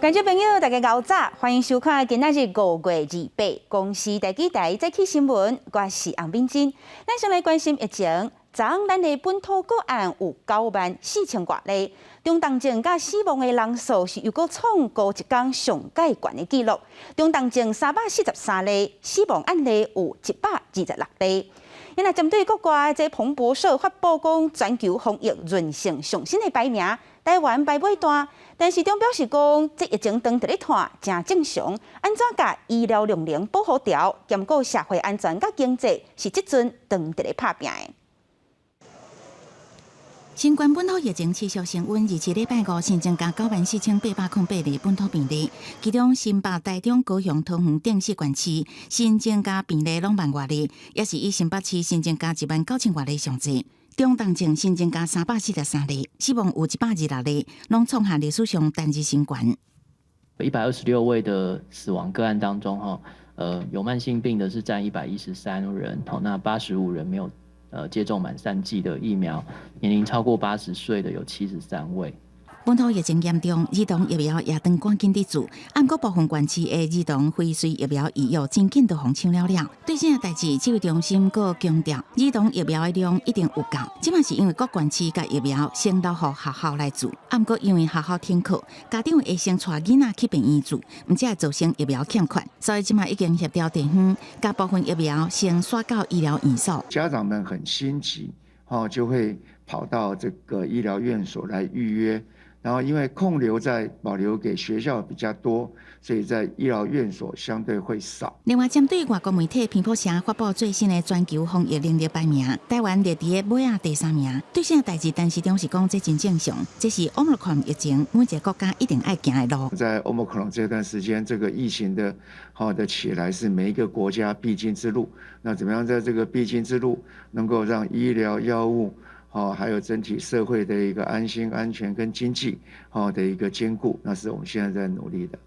觀眾朋友，大家𠢕早，歡迎收看今仔日5月28公視第幾台早起新聞，我是洪敏珍。咱先來關心疫情，昨昏咱的本土個案有9萬4千外例，中重症佮死亡的人數是猶閣創過一工上蓋懸的紀錄。中重症343例，死亡案例有126例。因為針對國外這彭博社發布講全球防疫韌性上新的排名，台灣排尾段，陳時中表示講，這疫情當佇咧湠，誠正常。按怎共醫療量能保護牢，兼顧社會安全佮經濟，是這陣當佇咧拍拚的。新冠本土疫情持續升溫，27禮拜五新增加94,808例本土病例，其中新北、台中、高雄、桃園等四縣市新增加病例攏萬外例，也是以新北市新增加1萬9千外例上濟。中重症新增加343例，死亡有126例，攏創下歷史上單日新懸。 126位的死亡個案當中，哈，有慢性病的是佔113人，好，那85人沒有接種滿3劑的疫苗，年齡超過80歲的有73位。本土疫情嚴重，兒童疫苗也當趕緊佇注。毋過部分縣市的兒童輝瑞疫苗預約真緊就予搶了了。對這個代誌，指揮中心閣強調，兒童疫苗的量一定有夠。這嘛是因為各縣市共疫苗先留予學校來注。毋過因為學校停課，家長會先帶囡仔去病院注，毋才會造成疫苗欠缺。所以這馬已經協調地方，共部分疫苗先徙到醫療院所。家長們很心急，哦，就會跑到這個醫療院所來預約。然後因為空留在保留給學校比較多，所以在醫療院所相對會少。另外，針對外國媒體彭博社發布最新的全球防疫能力排名，台灣列佇尾仔第三名。對這個代誌，陳時中是講這真正常，這是 Omicron 疫情每一個國家一定愛行的路。在 Omicron 這段時間，這個疫情的好的起來是每一個國家必經之路。那怎麼樣在這個必經之路，能夠讓醫療藥物，哦，還有整體社會的一個安心、安全跟經濟，好的一個兼顧，那是我們現在在努力的。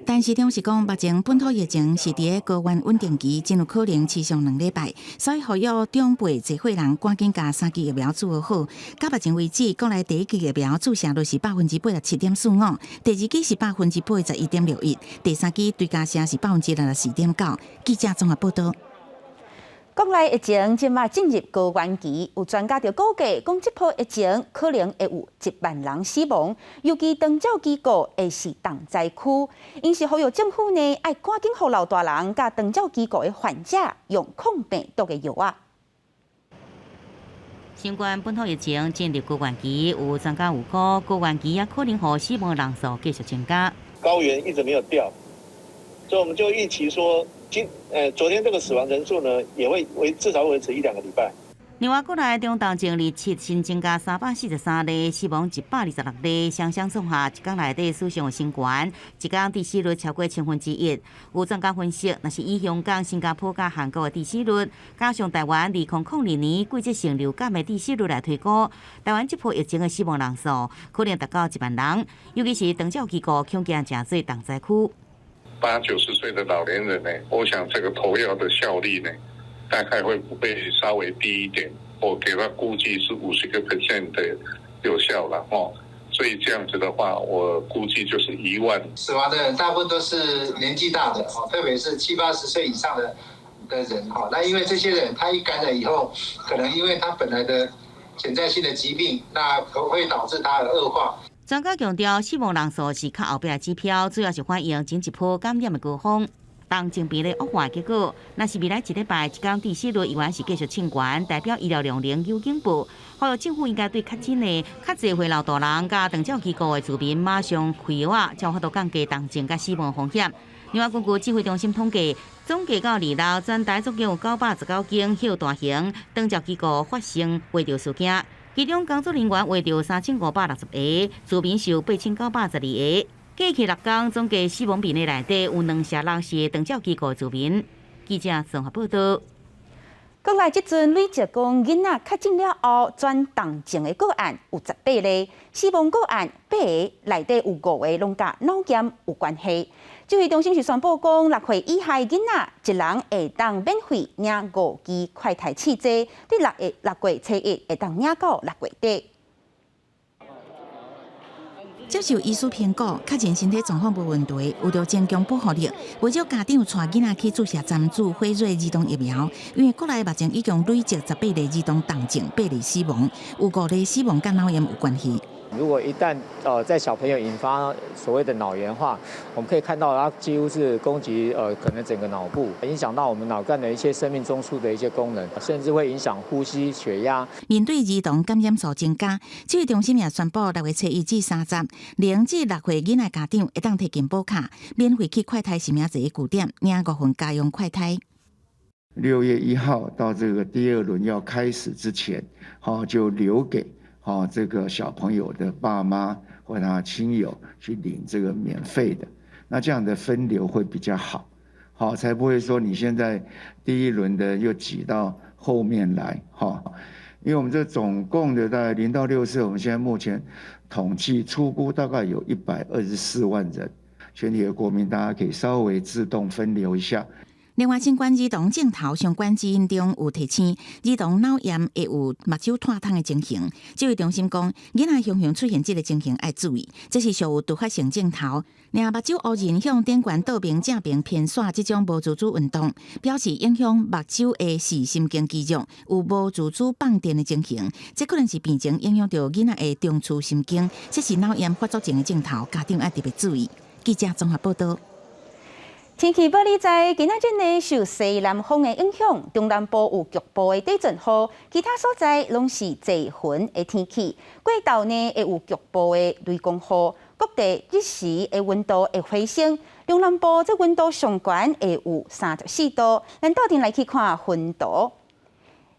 陳時中是講，目前本土疫情是佇個高原穩定期，真有可能持續2禮拜，所以呼籲長輩、濟歲人趕緊共三劑疫苗注好。到目前為止，國內第一劑疫苗注射率是87.45%，第二劑是81.61%，第三劑追加射是64.9%。記者綜合報道。國內疫情這馬進入高原期，有專家就估計，講這波疫情可能會有1萬人死亡，尤其長照機構會是重災區。𪜶是呼籲政府呢，愛趕緊予老大人佮長照機構的患者用抗病毒的藥仔。新冠本土疫情進入高原期，有專家預估，高原期也可能予死亡人數繼續增加。高原一直沒有掉，所以我們就預期說，昨天這個死亡人數呢，也會至少維持一兩個禮拜。另外，國內中重症27新增加343例，死亡126例，雙雙創下一工內底史上新懸，一工致死率超過1/1000。有專家分析，若是以香港、新加坡佮韓國的致死率，加上台灣2002年季節性流感的致死率來推估，台灣這波疫情的死亡人數可能達到1萬人，尤其是長照機構恐驚成做重災區。八九十歲的老年人呢，我想這個投藥的效力呢，大概會不會稍微低一點？我給他估計是50% 的有效了哦，所以這樣子的話，我估計就是1萬。死亡的人大部分都是年紀大的哦，特別是七八十歲以上的人哈。那因為這些人他一感染以後，可能因為他本來的潛在性的疾病，那可會導致他的惡化。專家強調，死亡人數是較後壁的指標，主要是反映前一波感染的高峰。重症病例惡化結果，若是未來一禮拜一工致死率依然是繼續衝懸，代表醫療量能有警報。呼籲政府應該對確診的較濟歲老大人佮長照機構的住民馬上開藥仔，才有法度降低重症佮死亡風險。另外，根據指揮中心統計，總計到26，全台總共有919間歇大型長照機構發生畫著事件。其中工作人員畫著3560個，住民是有8912個。過去6工總計死亡病例內底有兩成六是長照機構住民。記者綜合報道。國內這陣累積講囡仔確診了後轉重症的個案有18例，死亡個案八個內底有五個攏佮腦炎有關係。指揮中心是宣布講，6歲以下囡仔一人會當免費領五支快篩試劑，對6月初一會當領到6月底。接受醫師評估，確認身體狀況無問題，有著增強保護力。袂少家長帶囡仔去注射針注輝瑞兒童疫苗，因為國內目前已經累積18例兒童重症，8例死亡，有5例死亡佮腦炎有關係。如果一旦在小朋友引發所謂的腦炎的話，我們可以看到它幾乎是攻擊可能整個腦部，影響到我們腦幹的一些生命中樞的一些功能，甚至會影響呼吸、血壓。面對兒童感染數增加，指揮中心也宣布6月初1至30，0至6歲囡仔家長會當提健保卡，免費去快篩實名制的據點領五份家用快篩。 6月1號到這個第二輪要開始之前，好就留給好這個小朋友的爸媽或他親友去領這個免費的，那這樣的分流會比較好，好才不會說你現在第一輪的又擠到後面來，哈，因為我們這總共的大概0到6歲，我們現在目前統計初估大概有124萬人，全體的國民大家可以稍微自動分流一下。另外，新冠兒童症頭相關基因中有提醒，兒童腦炎會有目睭脫窗的情形。指揮中心講，囡仔雄雄出現這个情形愛注意，這是屬於突發性症頭。另外，目睭烏仁向頂懸倒爿正爿偏徙這種無自主運動，表示影響目睭的視神經肌肉有無自主放電的情形，這可能是病情影響著囡仔的中樞神經，這是腦炎發作前的症頭，家長愛特別注意。記者綜合報道。天氣報你知，今仔日呢受西南風的影響，中南部有局部的短陣雨，其他所在攏是濟雲的天氣。過晝呢會有局部的雷公雨，各地日時的溫度會回升。中南部這溫度上懸會有34度。咱鬥陣來去看雲圖。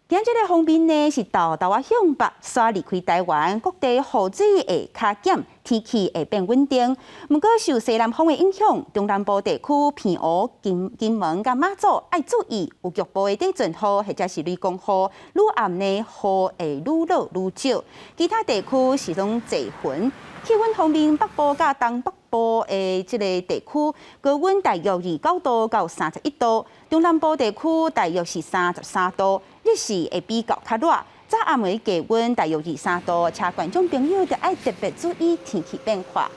今這个鋒面呢是沓沓仔向北，煞離開台灣，各地雨水會較減，天氣會變穩定。毋過受西南風的影響，中南部地區澎湖、金門佮馬祖愛注意有局部的短陣雨或者是雷公雨，愈暗呢雨會愈落愈少。其他地區是攏濟雲。氣溫方面，北部佮東北部的這个地區高溫大約29度到31度，中南部地區大約是33度，日時會比較較熱。早暗暝低溫大約23度，請觀眾朋友著愛特別注意天氣變化。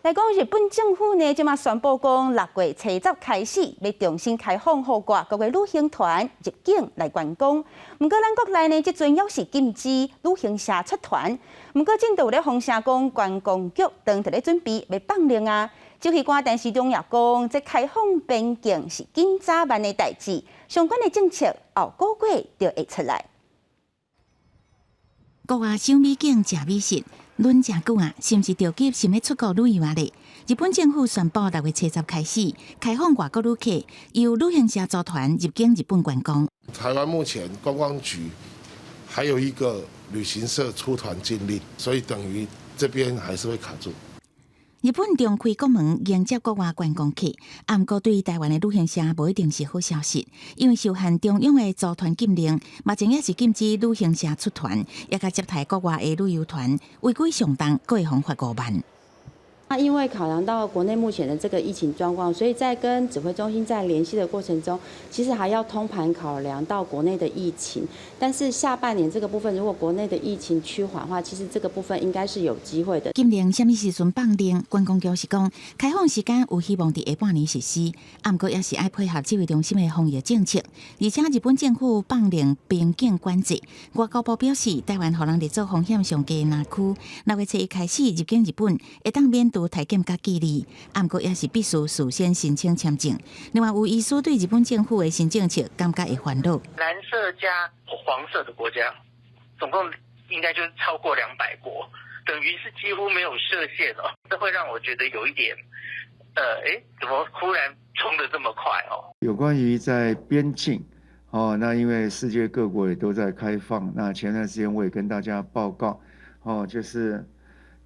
來講，日本政府呢，這馬宣布講，6月初10開始，欲重新開放予外國的旅行團入境來觀光。毋過，咱國內呢，這陣猶是禁止旅行社出團。毋過，進度有咧風聲講，觀光局當佇咧準備欲放令啊。指揮官陳時中也講，這開放邊境是緊早晚的代誌，相關的政策後個月就會出來。國外賞美景、食美食。忍誠久啊，是毋是著急想欲出國旅遊啊咧？日本政府宣布6月初10開始開放外國旅客由旅行社組團入境日本觀光。台灣目前觀光局還有一個旅行社出團禁令，所以等於這邊還是會卡住。日本重開國門迎接國外觀光客，毋過對台灣的旅行社無一定是好消息，因為受限中央的組團禁令，目前也是禁止旅行社出團，也共接待國外的旅遊團，違規上重，閣會予罰5萬。那因為考量到國內目前的這個疫情狀況，所以在跟指揮中心在聯繫的過程中，其實還要通盤考量到國內的疫情。但是下半年這個部分，如果國內的疫情趨緩的話，其實這個部分應該是有機會的。禁令啥物時陣放令？觀光局是講，開放時間有希望佇下半年實施，毋過也是愛配合指揮中心的防疫政策。而且日本政府放令邊境管制，外交部表示，台灣予人列做風險上低的區，6月初1開始入境日本，會當免除體檢佮隔離，毋過也是必須事先申請簽證。另外，有醫師對日本政府的新政策感覺會煩惱。藍色加黃色的國家，總共應該就是超過200國，等於是幾乎沒有設限哦。這會讓我覺得有一點，怎麼忽然衝得這麼快哦？有關於在邊境，哦，那因為世界各國也都在開放，那前段時間我也跟大家報告，哦，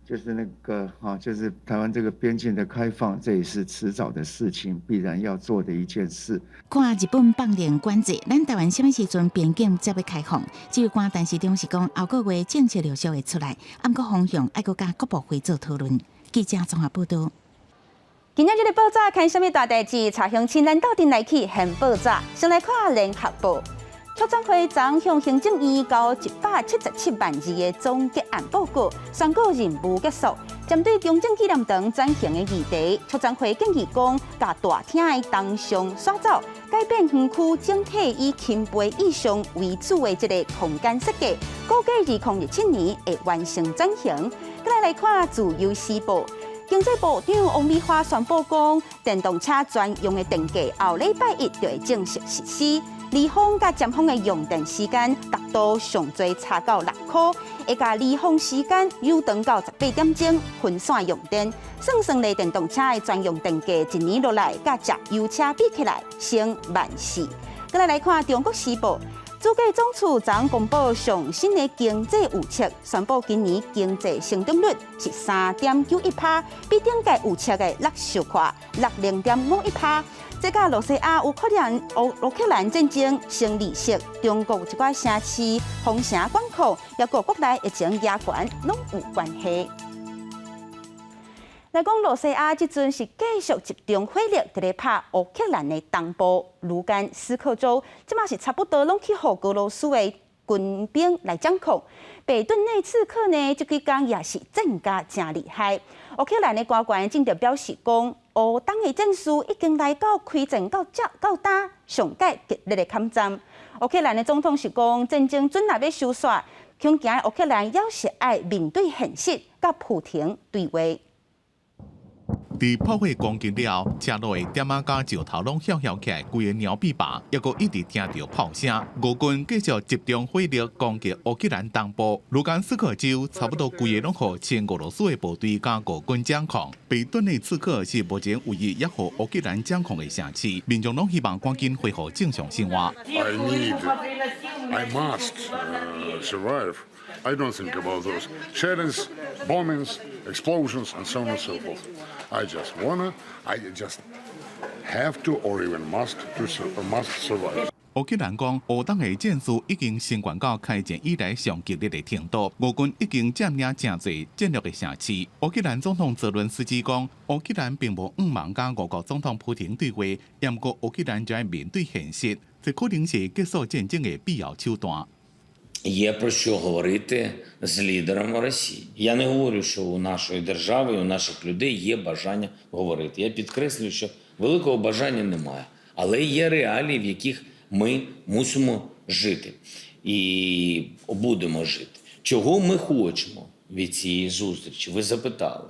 就是那個哈，就是台灣這個邊境的開放，這也是遲早的事情，必然要做的一件事。看日本放令管制，咱台灣啥物時陣邊境才欲開放？指揮官陳時中是講，後個月政策陸續會出來，毋過方向愛閣佮各部會做討論。記者綜合報道。今仔日的報紙看啥物大代誌？查鄉親咱鬥陣來去掀報紙，先來看聯合報。促轉會昨向行政院交177萬字的總結案報告，宣告任務結束。針對中正紀念堂轉型的議題，促轉會建議講，共大廳的銅像刷走，改變園區整體以嬪背意象為主的這個空間設計，估計2027年會完成轉型。閣來來看《自由時報》。經濟部長王美花宣布講，電動車專用的電價後禮拜一就會正式實施。離峰佮尖峰的用電時間達到上濟差到6箍，會共離峰時間延長到18點鐘分散用電。算算咧，電動車的專用電價一年落來，佮柴油車比起來省1.4萬。閣來來看《中國時報》。主計總處昨公布上新的經濟預測，宣布今年經濟成長率是3.91趴，比頂屆預測的落小可落0.51趴。這佮羅西亞烏克蘭烏克蘭戰爭升利息，中國一寡城市封城管控，抑閣國內疫情嚴懸，攏有關係。來講，羅西亞這陣是繼續集中火力，佇咧拍烏克蘭的東部盧甘斯克州，這馬是差不多攏去予俄羅斯的軍兵來掌控。北頓內茨克呢，這幾工也是戰甲誠厲害。烏克蘭的官員正表示講，烏東的戰事已經來到開戰到這到今上蓋激烈的坎站。烏克蘭的總統是講，戰爭準若欲收煞，恐驚烏克蘭猶是愛面對現實，佮普廷對話。佇炮火攻擊了後，車路的點仔佮石頭攏響響起來，規個鳥臂吧，猶閣一直聽著炮聲。俄軍繼續集中火力攻擊烏克蘭東部盧甘斯克州，差不多規个攏予親俄羅斯的部隊佮俄軍掌控。北頓內茨克是目前唯一猶予烏克蘭掌控的城市，民眾攏希望趕緊恢復正常生活。 I need, I must survive. I don't think about those shellings, bombings, explosions, and so on and so forth. I just wanna, I just have to, or even must survive. 烏克蘭講，烏東的戰事已經升懸到開戰以來上激烈的程度，俄軍已經佔領誠濟戰略的城市。烏克蘭總統澤倫斯基講，烏克蘭並無向望佮俄國總統普廷對話，毋過烏克蘭就愛面對現實，這可能是結束戰爭的必要手段。 Є про що говорити з лідером Росії. Я не говорю, що у нашої держави, у наших людей є бажання говорити. Я підкреслюю, що великого бажання немає, але є реалії, в яких ми мусимо жити і будемо жити. Чого ми хочемо від цієї зустрічі? Ви запитали.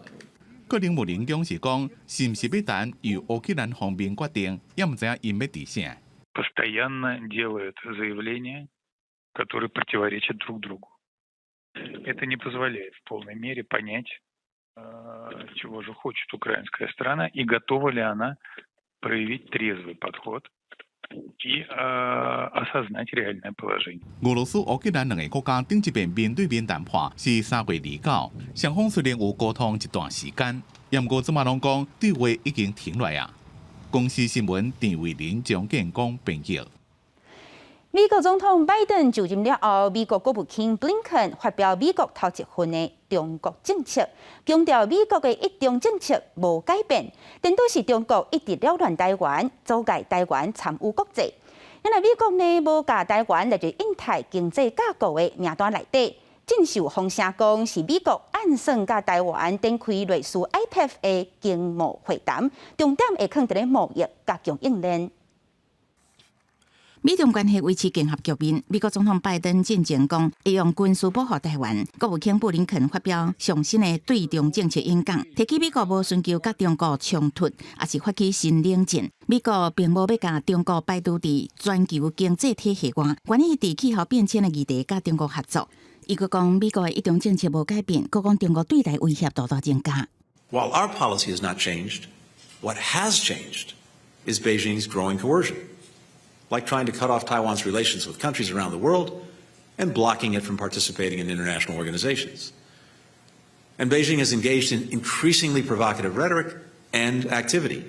克里姆林宮是講，是毋是欲等由烏克蘭方面決定，也毋知影𪜶欲佇啥。 Постоянно делают заявления, которые противоречат друг другу. Это не позволяет в полной мере понять, чего же хочет украинская сторона и готова ли она проявить трезвый подход и осознать реальное положение. 俄羅斯、烏克蘭兩个國家頂一遍面對面談判是3月29，雙方雖然有溝通一段時間，毋過這馬攏講對話已經停落來啊。公視新聞陳慧琳、張建光編譯。美國總統拜登就任了後，美國國務卿布林肯發表美國頭一份的中國政策，強調美國的一中政策無改變，顛倒是中國一直擾亂台灣，阻礙台灣參與國際。因為美國呢無共台灣列入印太經濟架構的名單內底，真受風聲講是美國暗算佮台灣展開類似 IPEF 的經貿會談，重點會放佇咧貿易佮供應鏈。美中關係維持競合局面。美國總統拜登進前講會用軍事保護台灣。國務卿布林肯發表上新的對中政策演講，提起美國無尋求佮中國衝突，抑是發起新冷戰。美國並無欲共中國排除佇全球經濟體系外，願意佇氣候變遷的議題佮中國合作。伊閣講美國的一中政策無改變，閣講中國對台威脅大大增加。 While our policy has not changed, what has changed is Beijing's growing coercion, like trying to cut off Taiwan's relations with countries around the world and blocking it from participating in international organizations. And Beijing has engaged in increasingly provocative rhetoric and activity,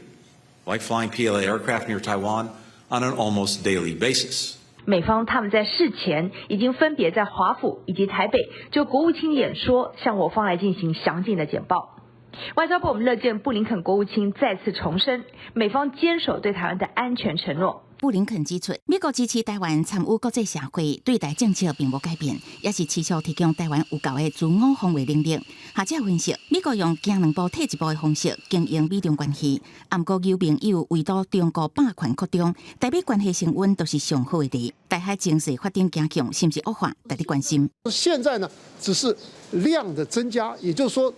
like flying PLA aircraft near Taiwan on an almost daily basis. 美方他們在事前已經分別在華府以及台北就國務卿演說向我方來進行詳盡的簡報。外交部我們樂見布林肯國務卿再次重申，美方堅守對台灣的安全承諾。布林肯指出，美國支持台灣參與國際社會，對台政策並無改變，也是持續提供台灣有夠的自我防衛能力。學者分析，美國用行兩步退一步的方式經營美中關係，毋過有朋友圍堵中國霸權擴張，台美關係升溫都是上好的例。台海情勢發展走向是毋是惡化，值得關心。現在呢，只是量的增加，也就是說，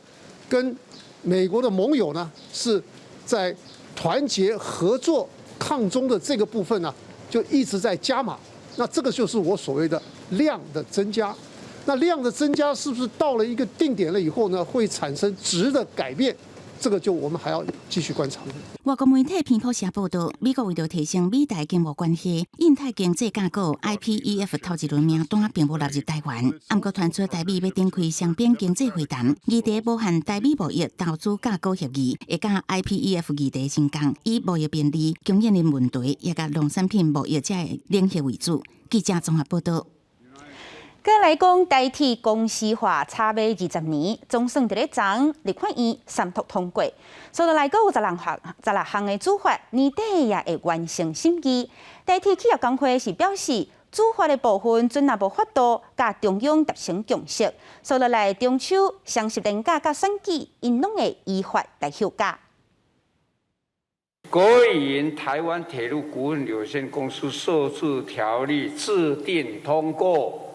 跟美國的盟友呢，是在團結合作抗中的這個部分呢，就一直在加碼。那這個就是我所謂的量的增加。那量的增加是不是到了一個定點了以後呢，會產生質的改變？這個就我們還要繼續觀察。外國媒體彭博社報道，美國為著提升美台經貿關係，印太經濟架構 IPEF 頭一輪名單並無納入台灣。毋過傳出台美欲展開雙邊經濟會談，議題無限台美貿易投資架構協議，會佮 IPEF 議題相仝，以貿易便利、供應鏈問題，以及農產品貿易這个領域為主。記者綜合報道。閣來講，台鐵公司化炒賣20年，總算佇咧昨立法院三讀通過。所以來閣有16項的主法，年底也會完成審議。台鐵企業工會是表示，主法的部分陣若無法度佮中央達成共識，所以來中秋、雙十連假佮選舉，𪜶攏會依法來休假。國營台灣鐵路股份有限公司設置條例制定通過。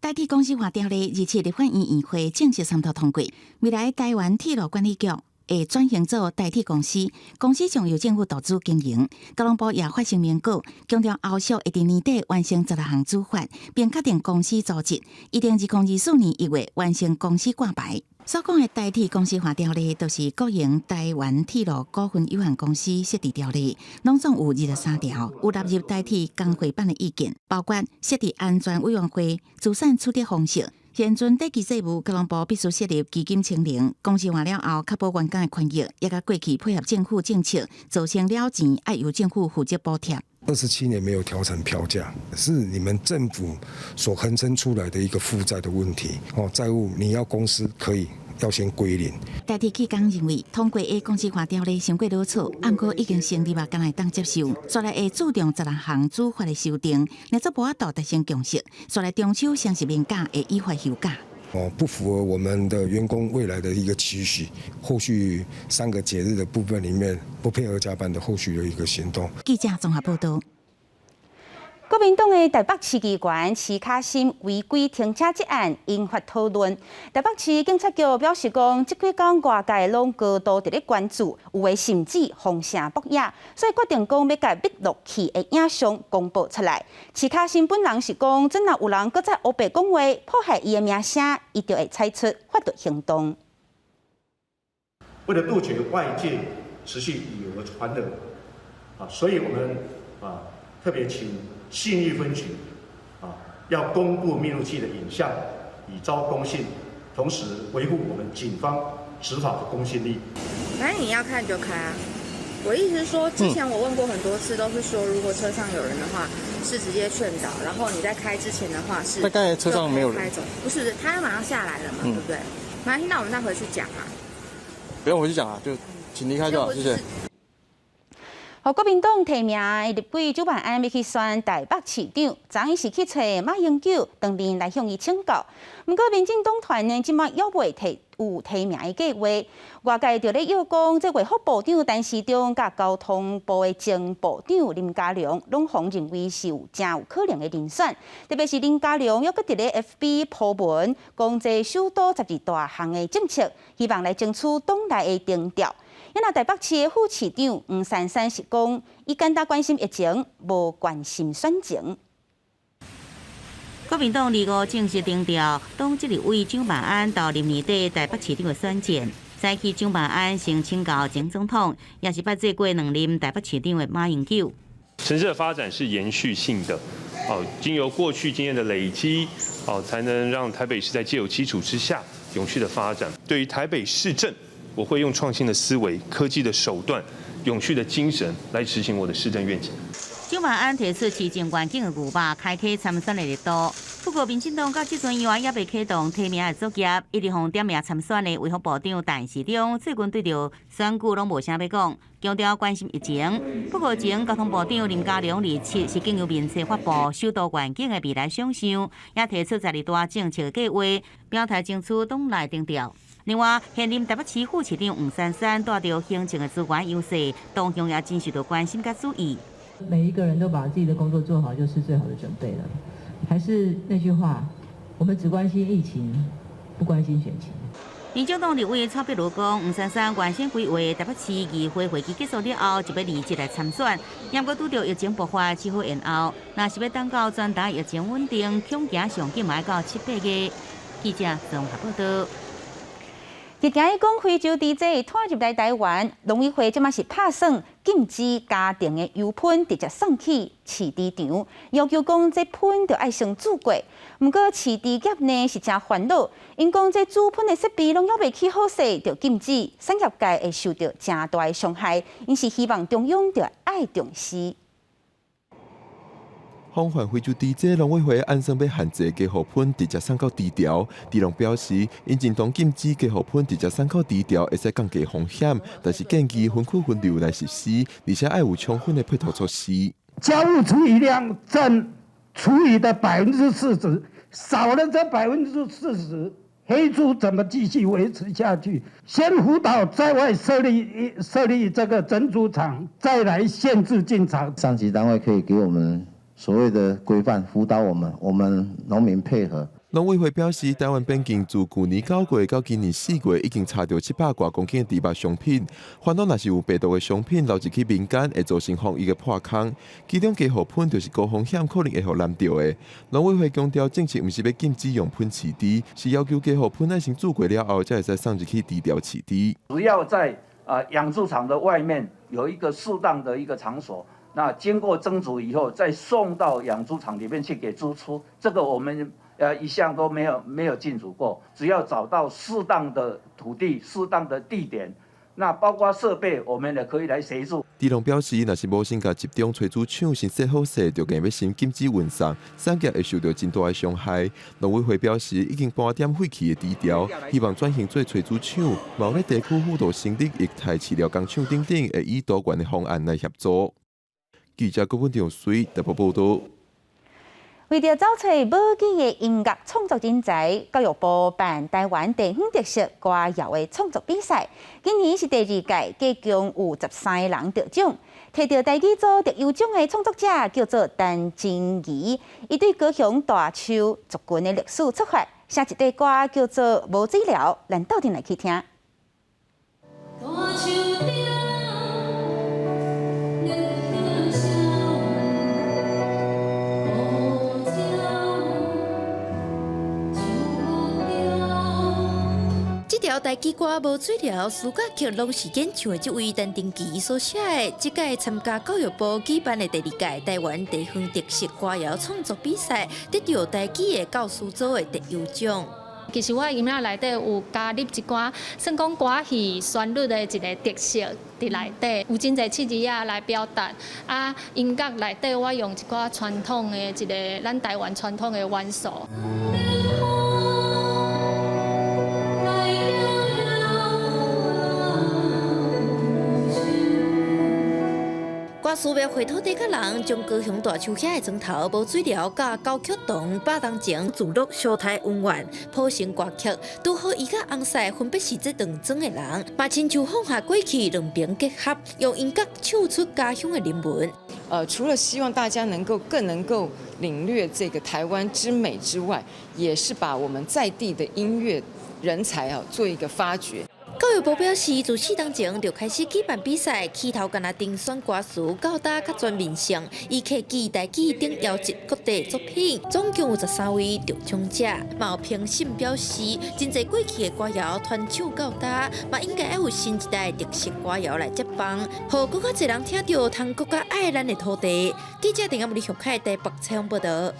台鐵公司化條例27立法院院會正式三讀通過，未來台灣鐵路管理局會轉型做台鐵公司，公司將由政府獨資經營。交通部也發聲明稿，強調後續會佇年底完成16項主法，並確定公司組織，預定2024年1月完成公司掛牌。所講的台鐵公司化條例，就是國營台灣鐵路股份有限公司設置條例，攏總有23條，有納入台鐵工會版的意見，包括設置安全委員會、資產取得方式。現陣短期債務，交通部必須設立基金清零，公司化了後，確保員工的權益，也佮過去配合政府政策，造成了錢愛由政府負責補貼。 27年沒有調整票價，是你們政府所橫生出來的一個負債的問題。哦，債務你要公司可以要先歸零。台鐵企工認為，通過的公司化條例傷過老草，毋過已經成立啊，敢會當接受。煞來會注重16項主法的修訂，若做無法度達成共識，煞來中秋雙十連假會依法休假。哦，不符合我們的員工未來的一個期許，後續三個節日的部分裡面不配合加班的後續的一個行動。記者綜合報道。國民黨的台北市議員徐卡心違規停車這案引發討論。台北市警察局表示講，這幾工外界攏高度佇咧關注，有的甚至風聲博野，所以決定講欲共密錄器的影像公布出來。徐卡心本人是講，陣若有人閣再烏白講話，破壞伊的名聲，伊就會採取法律行動。為了杜絕外界持續以訛傳訛，啊，所以我們啊特別請信義分局啊，要公布密錄器的影像，以昭公信，同時維護我們警方執法的公信力。反正你要看就開啊！我意思是說，之前我問過很多次，都是說如果車上有人的話，是直接勸導，然後你在開之前的話是。大概車上沒有人。開走，不是，他要馬上下來了嘛，對不對？馬上，那我們再回去講啊。不用回去講啊，就請離開就好，謝謝。予國民黨提名的立委蔣萬安欲去選台北市長，昨昏是去揣馬英九當面來向伊請教。毋過民進黨團呢，這擺猶未提有提名的計劃，外界就咧臆講，這衛福部長陳時中佮交通部的前部長林佳龍，攏予認為是有誠有可能的人選。特別是林佳龍猶閣佇咧 FB 鋪文，講這首都12大項的政策，希望來爭取黨內的定調。若台北市的副市長黃珊珊是講，伊簡單關心疫情，無關心選情。國民黨25正式定調，黨籍立委蔣萬安投入年底台北市長的選戰。早起蔣萬安先請教前總統，也是捌做過兩任台北市長的馬英九。城市的發展是延續性的，哦，經由過去經驗的累積，哦，才能讓台北市在既有基礎之下永續的發展。對於台北市政，我會用創新的思維、科技的手段、永續的精神來執行我的市政願景。蔣萬安提出市政願景的牛肉，開啟參選的熱度。不過，民進黨到這陣猶猶未啟動提名的作業，一直予點名參選的衛福部長陳時中，最近對著選舉攏無啥欲講，強調關心疫情。不過，前交通部長林佳龍27是經由面冊發布首都願景的未來想像，也提出十二大政策計劃，表態爭取黨內定調。另外，現任台北市副市長黃珊珊帶著行政的資源優勢，動向也真受到關心佮注意。每一個人都把自己的工作做好，就是最好的準備了。還是那句話，我們只關心疫情，不關心選情。民進黨立委蔡壁如講，黃珊珊原先規劃台北市議會會期結束了後，就欲離職來參選，毋過拄著疫情爆發，只好延後。若是欲等到全台疫情穩定，恐驚上緊嘛愛到七八月。記者綜合報道。日驚講非洲豬隻拖入來台灣，農委會這馬是拍算禁止家庭的油噴直接送去飼豬場，要求講這噴著愛先煮過。毋過飼豬業呢是誠煩惱，𪜶講這煮噴的設備攏猶未起好勢，就禁止產業界會受著誠大的傷害，𪜶是希望中央著愛重視。防範非洲豬隻，農委會按算欲限制家戶噴直接送到豬牢。豬農表示，𪜶認同禁止家戶噴直接送到豬牢，會使降低風險，但是建議分區分流來實施，而且愛有充分的配套措施。家務廚餘量佔廚餘的40%，少了這40%，黑豬怎麼繼續維持下去？先輔導在外設立這個整豬場，再來限制進場。上級單位可以給我們所謂的規範輔導我們，我們農民配合。農委會表示，台灣邊境自舊年9月到今年4月，已經查著700外公斤的豬肉商品。煩惱若是有病毒的商品流入去民間，會造成防疫的破空。其中家戶噴就是高風險，可能會予染著的。農委會強調，政策毋是欲禁止用噴飼豬，是要求家戶噴愛先煮過了後，才會使送入去豬牢飼豬。只要在養豬場的外面有一個適當的一個場所。那經過蒸煮以後，再送到養豬場裡面去給豬吃，這個我們一向都沒有禁止過。只要找到適當的土地、適當的地點，那包括設備，我們也可以來協助。豬農表示，若是無先共集中炊煮廠先設好勢，就硬欲先禁止運送，產業會受著真大的傷害。農委會表示，已經盤點廢棄的豬牢，希望轉型做炊煮廠，嘛有咧地區輔導成立液態飼料工廠等等，會以多元的方案來協助。記者郭文長水特報報道。為著找揣無記的音樂創作人才，教育部辦台灣地方特色歌謠的創作比賽，今年是第二屆，共有13個人得獎。摕著台語組特優獎的創作者叫做陳真儀，伊對高雄大樹族群的歷史出發，寫一塊歌叫做《無水寮》，咱鬥陣來去聽。大樹頂這條台語歌無水寮，蘇家曲攏是演唱的這位陳定基所寫的。這屆參加教育部舉辦的第二屆台灣地方特色歌謠創作比賽，得著台語的教師組的特優獎。其實我音樂內底有加入一寡，算講歌戲旋律的一個特色佇內底，有真濟趣字仔來表達。啊，音樂內底我用一寡傳統的一個咱台灣傳統的元素。歌詞描繪土地佮人，將高雄大樹下的磚頭、無水寮、佮九曲洞、百冬前聚落相台溫源譜成歌曲，拄好伊佮翁婿分別是這兩莊的人，嘛親像放下過去兩邊結合，用音樂唱出家鄉的人文。除了希望大家能夠更能夠領略這個台灣之美之外，也是把我們在地的音樂人才啊做一個發掘。教育部表示，自4年前就開始舉辦比賽，起頭干焦甄選歌詞，到今較全面性，以客語、台語等優質各地作品，總共有13位得獎者。嘛有評審表示，真濟過去的歌謠傳唱到今，嘛應該愛有新一代特色歌謠來接棒，予閣較濟人聽著，通閣較愛咱的土地。記者鄭阿木里玉凱台北採訪報道。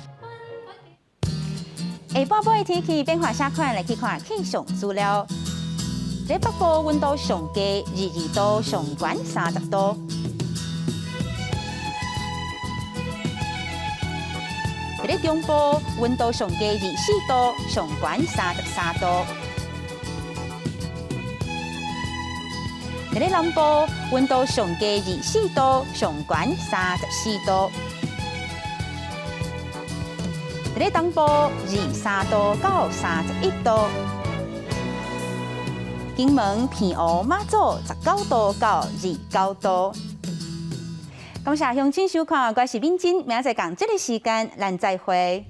下晡晡的天氣變化啥款？來去看氣象資料。這北部溫度上低22度，上懸30度。佇咧中部，溫度上低24度，上懸33度。佇咧南部，溫度上低24度，上懸34度。佇咧東部，23度到31度。金門、澎湖、馬祖19度到29度。感謝鄉親收看，我是敏珍，明仔載仝這个時間，咱再會。